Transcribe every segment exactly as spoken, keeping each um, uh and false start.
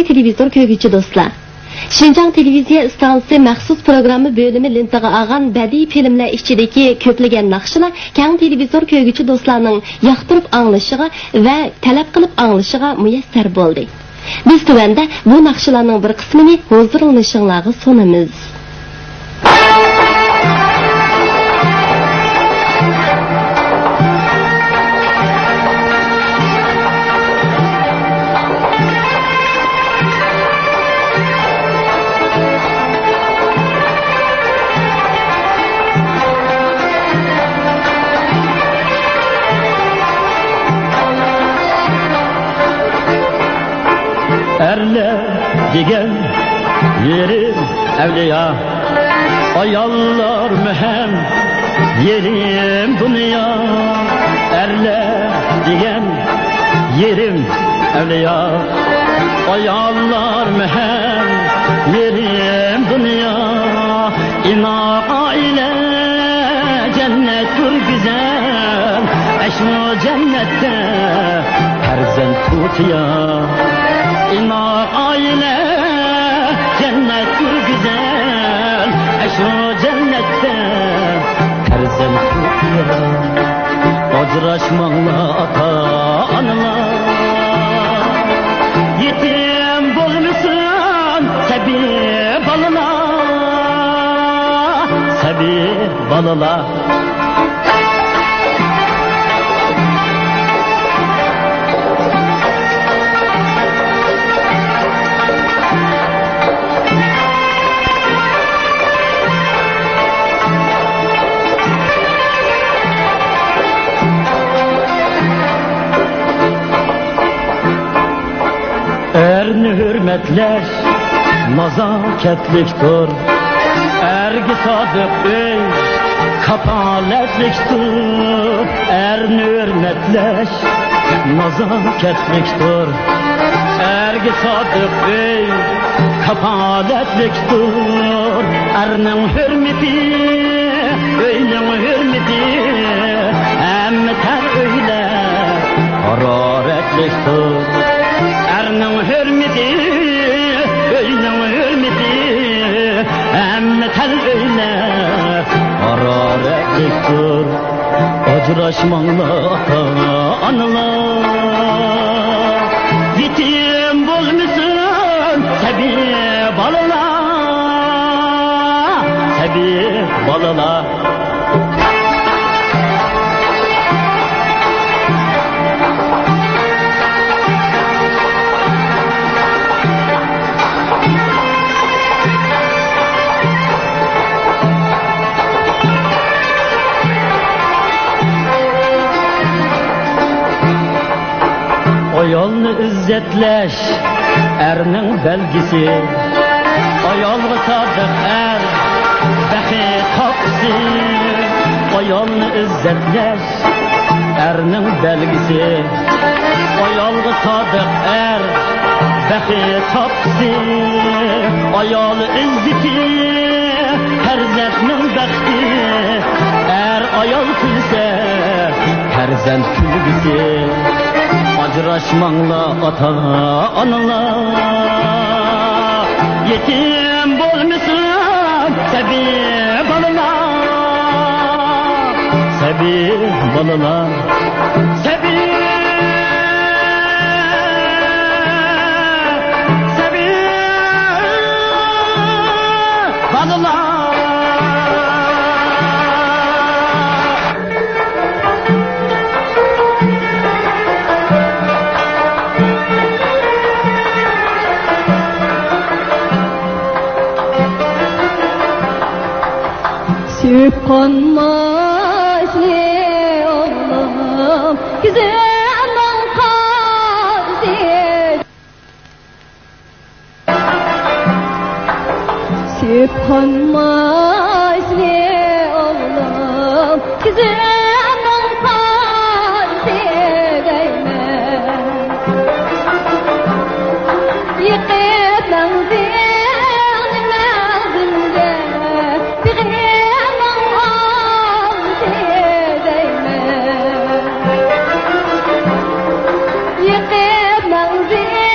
تېلېۋىزور كۆرگۈچى دوستلار! شىنجاڭ تېلېۋىزىيە ئىستانسىسى مەخسۇس پروگرامما بۆلۈمى لېنتىغا ئالغان بەدىئىي فىلىملەر ئىچىدىكى كۆپلىگەن ناخشىلار كەڭ تېلېۋىزور كۆرگۈچى دوستلارنىڭ ياقتۇرۇپ ئاڭلىشىغا ۋە تەلەپ قىلىپ ئاڭلىشىغا مۇيەسسەر بولدى. بىز تۆۋەندە بۇ ناخشىلارنىڭ بىر قىسمىنى ھۇزۇرلىنىشىڭلارغا سۇنىمىز. ئەرلەر دېگەن يېرىم ئەۋلىيا، ئاياللارمۇ ھەم يېرىم دۇنيا. ئەرلەر دېگەن يېرىم ئەۋلىيا، ئاياللارمۇ ھەم يېرىم دۇنيا. ئىناق ئائىلە جەننەتتۇر گۈزەل، ئەشۇ جەننەتتە پەرزەنت تۇتىيا. ئىناق ئائىلە جەننەتتۇر گۈزەل، ئەشۇ جەننەتتە پەرزەنت تۇتىيا. ئاجراشماڭلار ئاتا-ئانىلار، يېتىم بولمىسۇن سەبىي بالىلار، سەبىي بالىلار. ئەرنى ھۆرمەتلەش نازاكەتلىكتۇر، ئەرگە سادىق ئۆي كاپالەتلىكتۇر. ئەرنى ھۆرمەتلەش نازاكەتلىكتۇر، ئەرگە سادىق ئۆي كاپالەتلىكتۇر. ئەرنىڭ ھۆرمىتى، ئۆينىڭ ھۆرمىتى، ھەممە تەر ئۆيلەر ھارارەتلىكتۇر. ئەرنىڭ ھۆرمىتى، ئۆينىڭ ھۆرمىتى، ھەممە تەر ئۆيلەر ھارارەتلىكتۇر. ئاجراشماڭلار ئاتا-ئانىلار، يېتىم بولمىسۇن سەبىي بالىلار، سەبىي بالىلار. ئايالنى ئىززەتلەش ئەرنىڭ بەلگىسى. ئايالغا سادىق ئەر بەخت تاپقۇسى. ئايالنى ئىززەتلەش ئەرنىڭ بەلگىسى. ئايالغا سادىق ئەر بەخت تاپقۇسى. ئايال ئىززىتى، پەرزەنتنىڭ بەختى. ئەر ئايال كۈلسە، پەرزەنت كۈلگۈسى. ئاجراشماڭلار ئاتا-ئانىلار، يېتىم بولمىسۇن سەبىي بالىلار، سەبىي بالىلار، سەبىي، سەبىي بالىلار. سۆيۈپ قانماسلى ئوغلۇم، كۆزۈمنىڭ قارىسى. سۆيۈپ قانماسلى ئوغلۇم، كۆزۈمنىڭ قارىسى دەيمەن. يېقىپ مەڭزىلنى مەڭزىمگە، بېغىمنىڭ ئالدى دەيمەن. يېقىپ مەڭزىلنى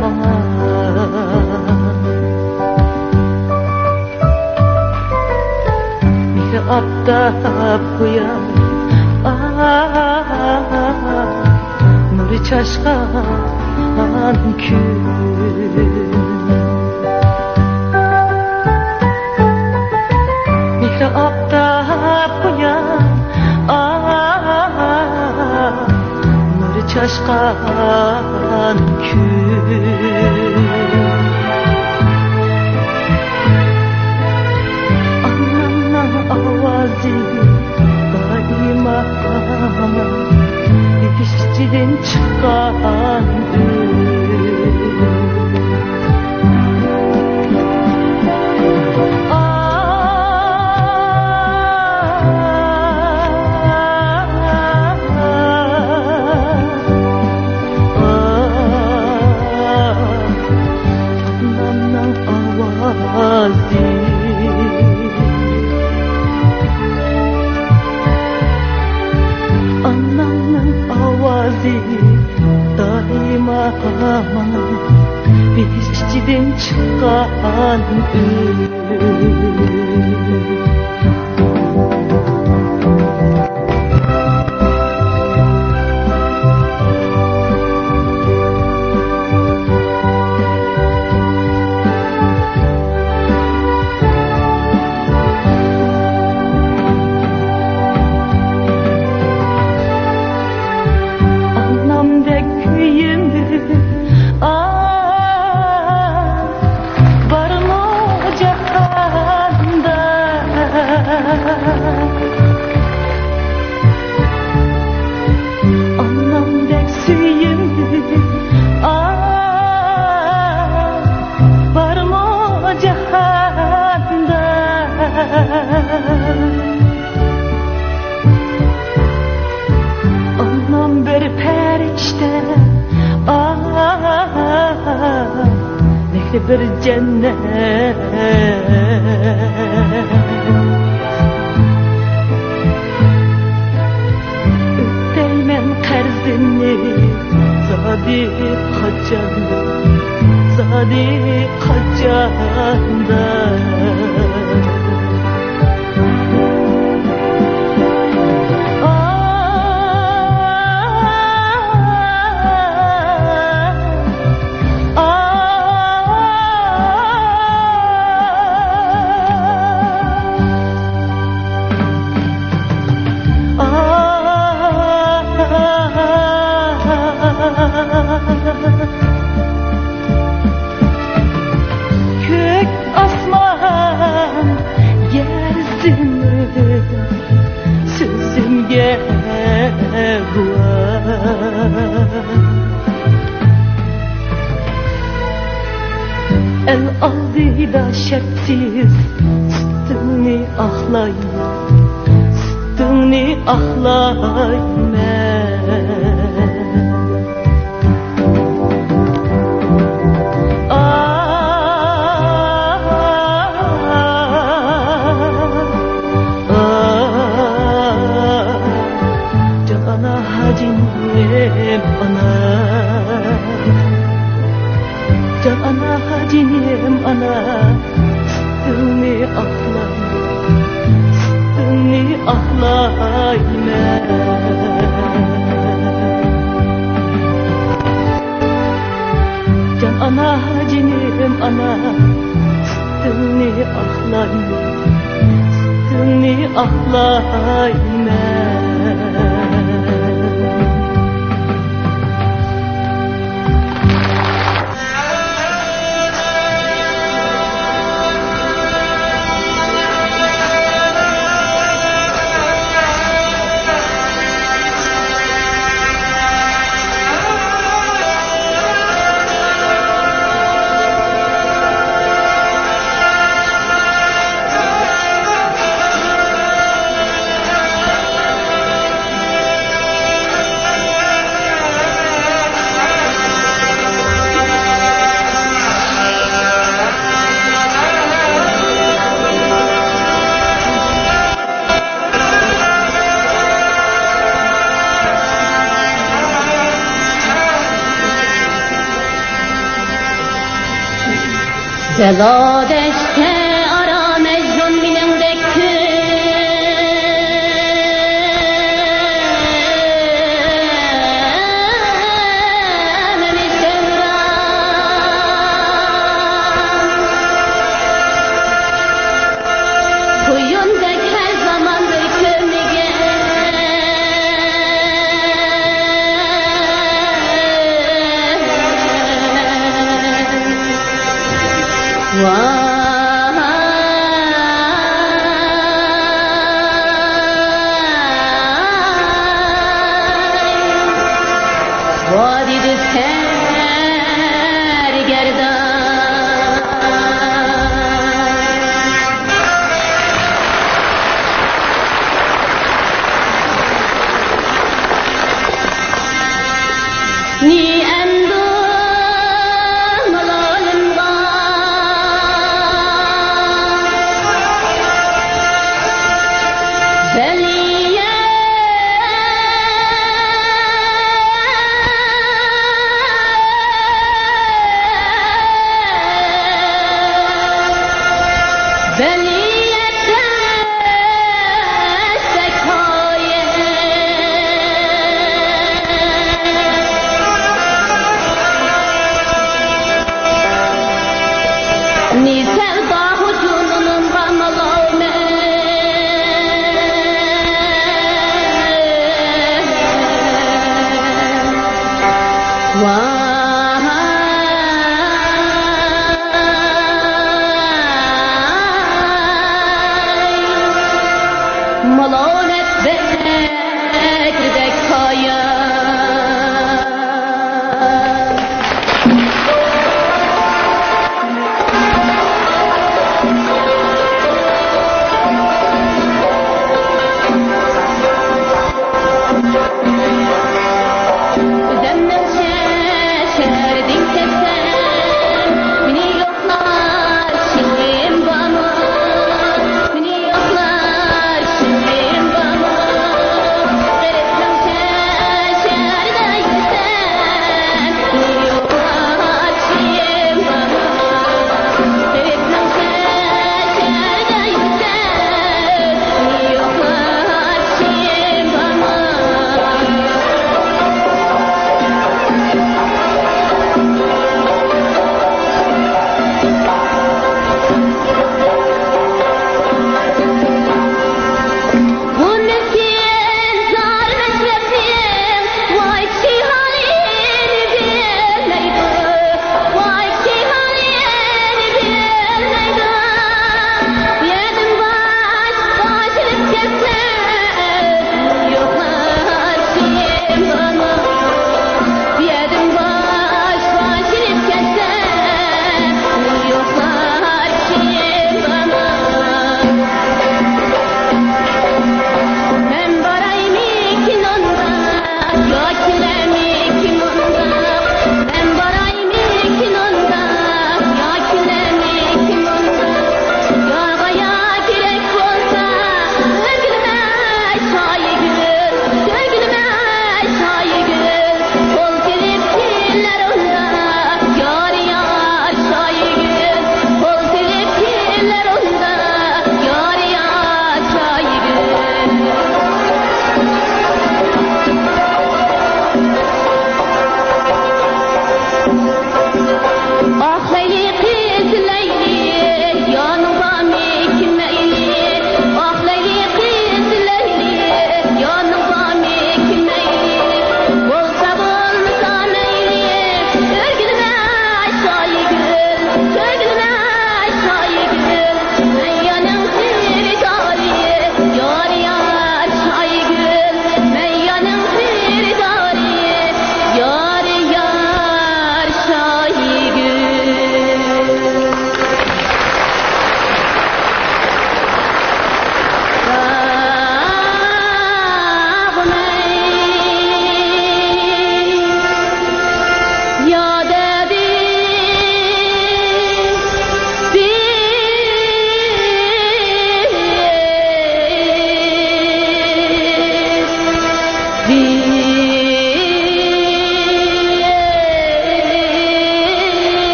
ماڭا. مېھرى ئاپتاپ قۇياش، ئاھ، نۇرى چاچقان كۈن. مېھرى ئاپتاپ قۇياش، ئاھ، نۇرى چاچقان كۈن. ئانامنىڭ ئاۋازى دائىما بېھىش ئىچىدىن چىققان ئۈن. ئانامنىڭ ئاۋازى، ئانامنىڭ ئاۋازى دائىما ماڭا بېھىش ئىچىدىن چىققان ئۈن. ئانامدەك كۆيۈملۈك ئانا بارمۇ جاھاندا؟ ئانامدەك سۆيۈملۈك ئانا بارمۇ جاھاندا؟ ئانام بىر پەرىشتە، ئاھ، مېھرى بىر جەننەت. ئۆتەيمەن قەرزىمنى زادى قاچاندا، زادى قاچاندا. كۆك ئاسمان، يەر زېمىن، سۆزۈمگە گۇۋاھ. ئەل ئالدىدا شەرتسىز سۈتۈڭنى ئاقلايمەن، سۈتۈڭنى ئاقلايمەن. جان ئانا، جېنىم ئانا، جان ئانا، جېنىم ئانا، سۈتۈڭنى ئاقلايمەن، سۈتۈڭنى ئاقلايمەن. جان ئانا، جېنىم ئانا، سۈتۈڭنى ئاقلايمەن، سۈتۈڭنى ئاقلايمەن. بەلا دەشتى ئارا مەجنۇن مېنىڭدەك كۆرمىمىش دەۋران. قۇيۇندەك ھەر زامان بىر كۆرمىگەن. ۋاي، ۋادىدە سەرگەردان. نى ئەمدى مالالىمغا بەلىيە، بەلىيە